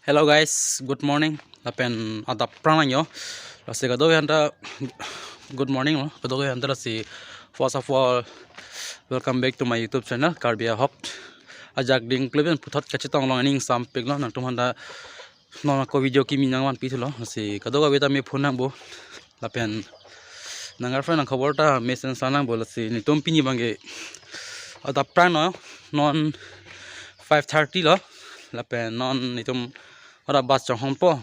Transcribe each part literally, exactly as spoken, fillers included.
Hello guys, good morning. Lapen adap prang lang yo. Lasi kadokave aphanta good morning lo. Kadokave aphanta lasi first of all, welcome back to my YouTube channel Karbi Ahok. Ajak ding kleben puthot kachetong long aning sampik lo nangtum aphanta non ako video kimi nangvanpi thulo. Lasi kadokave ta me phone nangbo. Lapen nang girlfriend nang khobor ta mesen sa nangbo lasi netum pini abangke adap prang lo non five thirty lo. Lapen non netum ora bus chonghongpo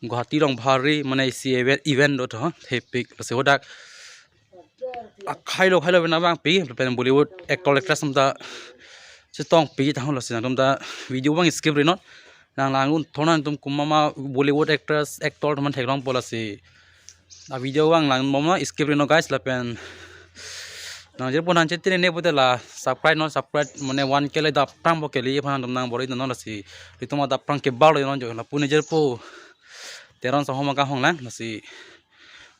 Guwahati along bhari mane isi event event do tho thepik lasi hadak akhai lo khai lo bena abangpi lapen Bollywood actor actress aphanta chetongpi tahun lasi nangtum ta video abang skip ri non. Nang lang un thona nangtum komat ma Bollywood actress actor atum theklongpo lasi a video abang langbom non skip ri non guys lapen nang jirpo nang chetine ne pute la subscribe non subscribe mane one K le adap prang bo kele aphan nangtum nang bor-i non lasi netum adap prang kebal lo non jo lapu ne jirpo Teron Sahoma kahong lang lasi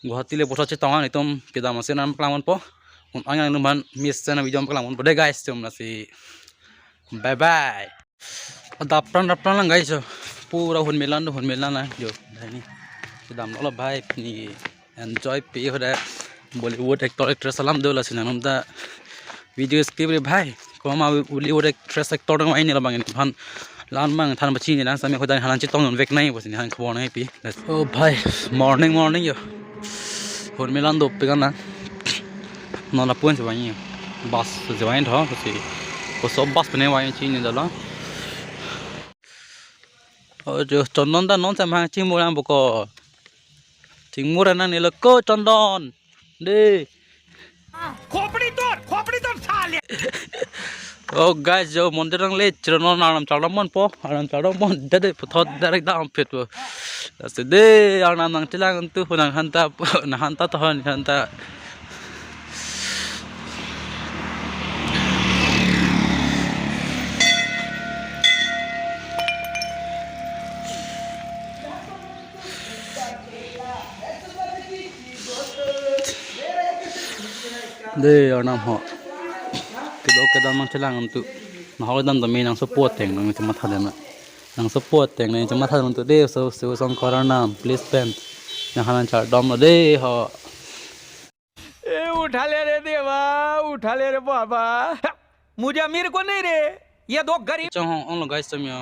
Guwahati le puthot chetong ang netum kedam ase nangpaklang ponpo. Un ang nangtum aphan mesen video paklang ponpo de guys tum lasi bye bye. Adap prang adap prang lang guys jo. Pura Hunmelan do Hunmelan lang jo. Dah ini kedam lo lo bhai ni enjoy pi ho da Bollywood actor actress alam do lasi nangtum ta video skip ri bhai. Komat ma Bollywood actress actor dong ini labang ini aphan lan mang than bachi ni nang sami khodan hanan chetong non vek nai bos ni han khobor nangpi. Oh bhai, morning morning jo. Hunmelan dopik an na. Non lapu-an si vangi. Bus si vangi tho si. Koso bus pene vangi chini dalo. Oh jo Chondon ta non samhang chingmur ang boko. Chingmur nang nelo ko Chondon. De. खोपड़ी तोड़, खोपड़ी तोड़ साले। Oh guys, jo mondir nangle chiro non arnam chardom ponpo, arnam chardom pon dede puthot direct dam phit po. Lasi de arnam nangchelang tu nang aphanta nang aphanta tohon aphanta. De arnam ho. Kedo kedam nangchelang tu. Nahok dam dam nang support teng nang chematha dam na. Nang support teng nang chematha dam tu de so so song koranam please pen. Nang hanan chardom lo de ho. ए उठा ले रे देवा, उठा ले रे बाबा। मुझे अमीर को नहीं रे, ये दो गरीब। Chonghong ong lo guys tum yo.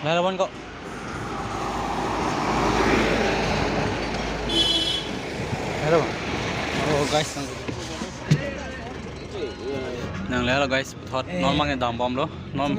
Lahai lo bon ko. Lahai lo. Oh guys nang. Nang lahai lo guys, puthot non mang dam bom lo. Non.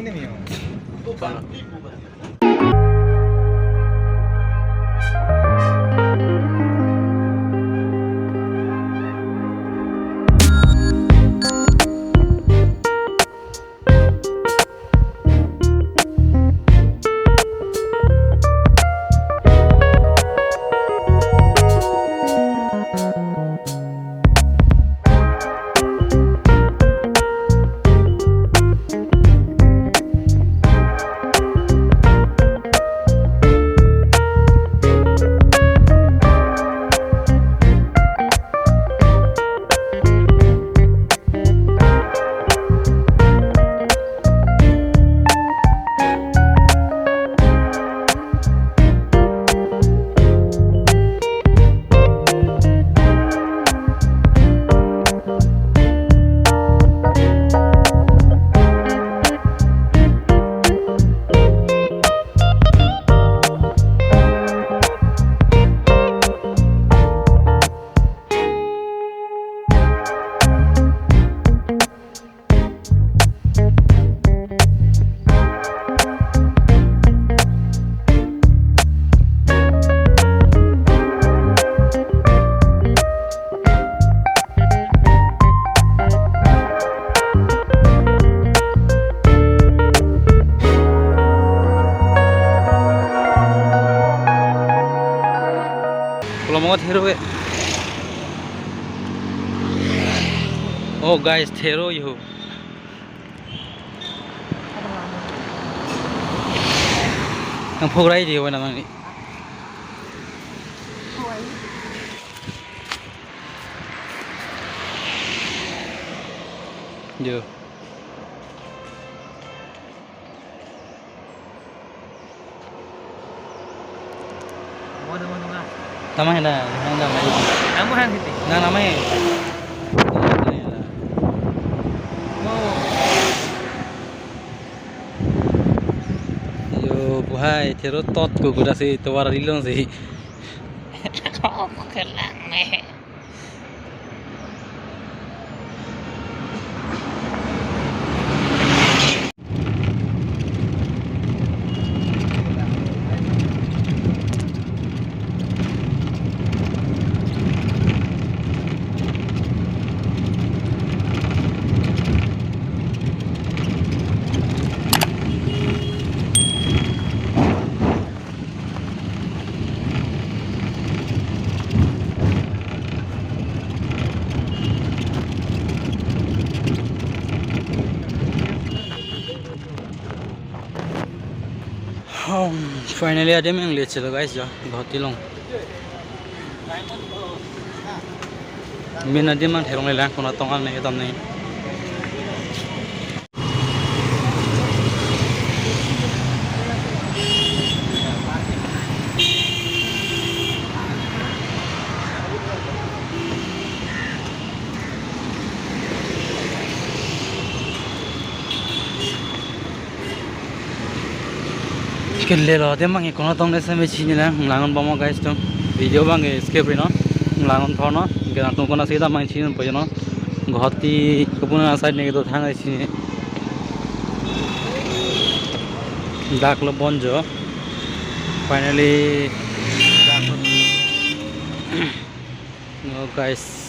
Kolom thero ke. Oh guys, thero yo. Nang phograi di wana nang ni. Jo. Mo, mo, mo, mo. Tama henda, henda mai. Nang mo hang siti. Nang nama he. Mo. Jo, buhai, thero tot ko kuda si, tovar rilong si. Oh, kelang nih. Um, finally, adim ang late silo guys, jo, Guwahati along. Min adim ang therong lelang, konat tong ang ne, etam ne. Kelelo adim abang konat tong ne same chinine lang, langnon bomlo guys atum. Video abang skip rinon, langnon thornon, ke nangtum konatsi dam abang chinine po jono. Guwahati kopuna side ne kedo thang ai chini. Dak lo bon jo. Finally, dak lo. No, guys.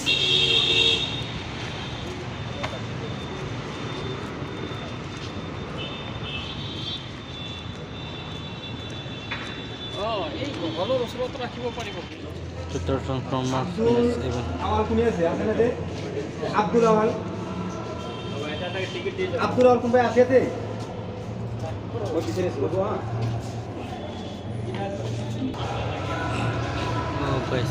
Total transformers, Abdul yes, even. আওয়াল কোনে আছে? আছে না দে? আব্দুল আওয়াল। আব্দুল আওয়াল কোনোবাই আছে দে? মই বিচাৰি আছো, ৰ'ব হা। Oh, guys.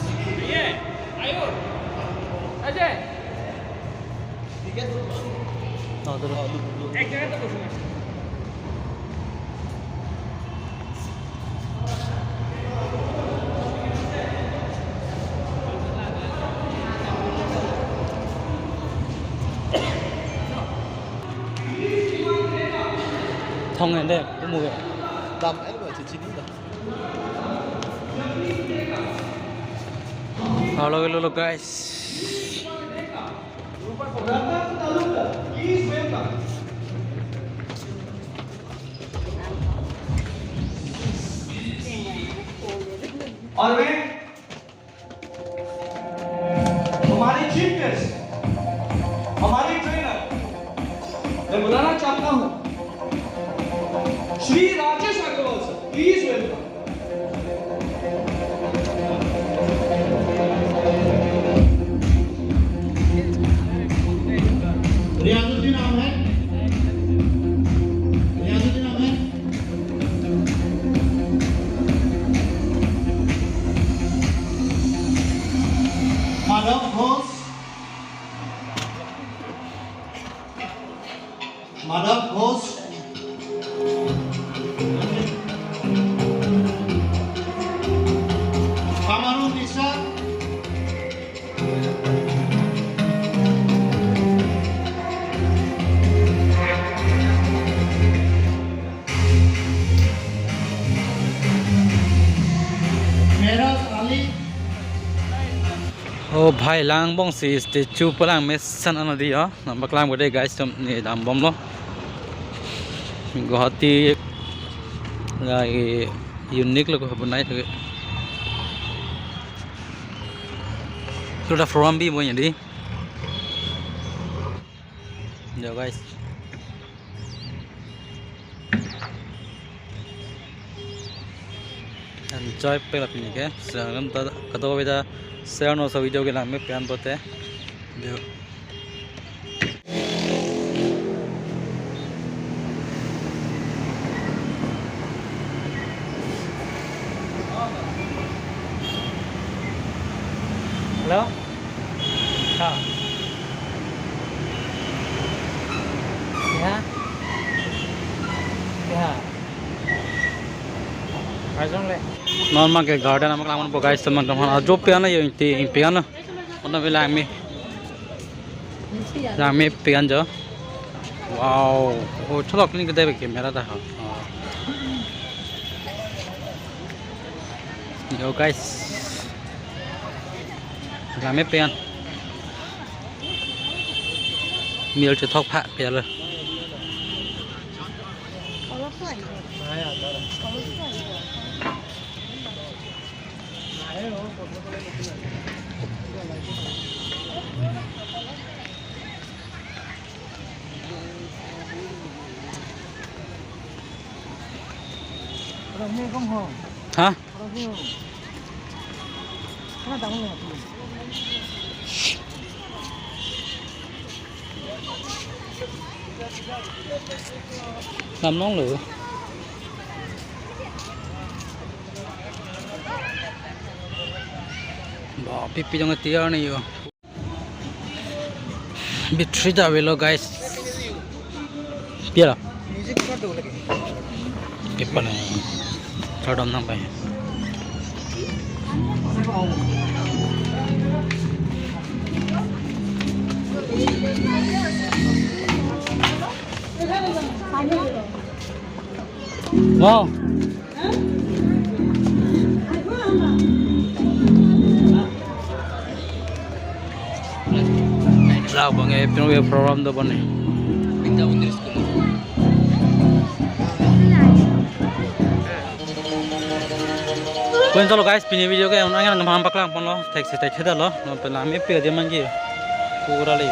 Oh, terus. Thong ende, umu ke. Dam, eh, ba, cici ni dah. Hello, hello, hello, guys. और मैं हमारे चीफ गेस्ट, हमारे ट्रेनर, मैं बुलाना चाहता हूं Shri Rajesh Agarwal sir, please welcome. Riyazuddin Ahmed, Riyazuddin Ahmed. Madhav Ghosh, Madhav Ghosh, Kamaru Mishra, Mehraj Ali. Oh, bhai, lang bong si statue palang mesen anadi ya. Nang paklang bode guys, atum ne dam bomlo. Guwahati lagi unique lo ko bonai lagi. Sudah from bi mo jadi. Yo guys. Enjoy pela pini ke. Sedang ta kado beda share non sa video ke lang me pian bote. Yo. Hello? Ha. Non ma ke garden amak langponpo guys, teman-teman. Ajo pi-an yo, ingti, ingpi-an lo. Ono bi langme. Langme pi-an jo. Wow. Oh, cholok ni kedai ke camera ta ha. Oh. Yo guys. Langme pi-an. Mil chethok pha pi-an lo. Ha? Lam long lo. Ba, pipi jong tiar ni yo. Bitri ta avelo guys. Piala. Music ko do lagi. Pipa na. Chardom nang pai. Wow. Lah, bang, eh, pino ya program do bang, eh. Kuen chalo guys, pini video ke un angan ngam paklang ponlo, thek se thek theda lo, no pela mi pe dia manji. Pura le.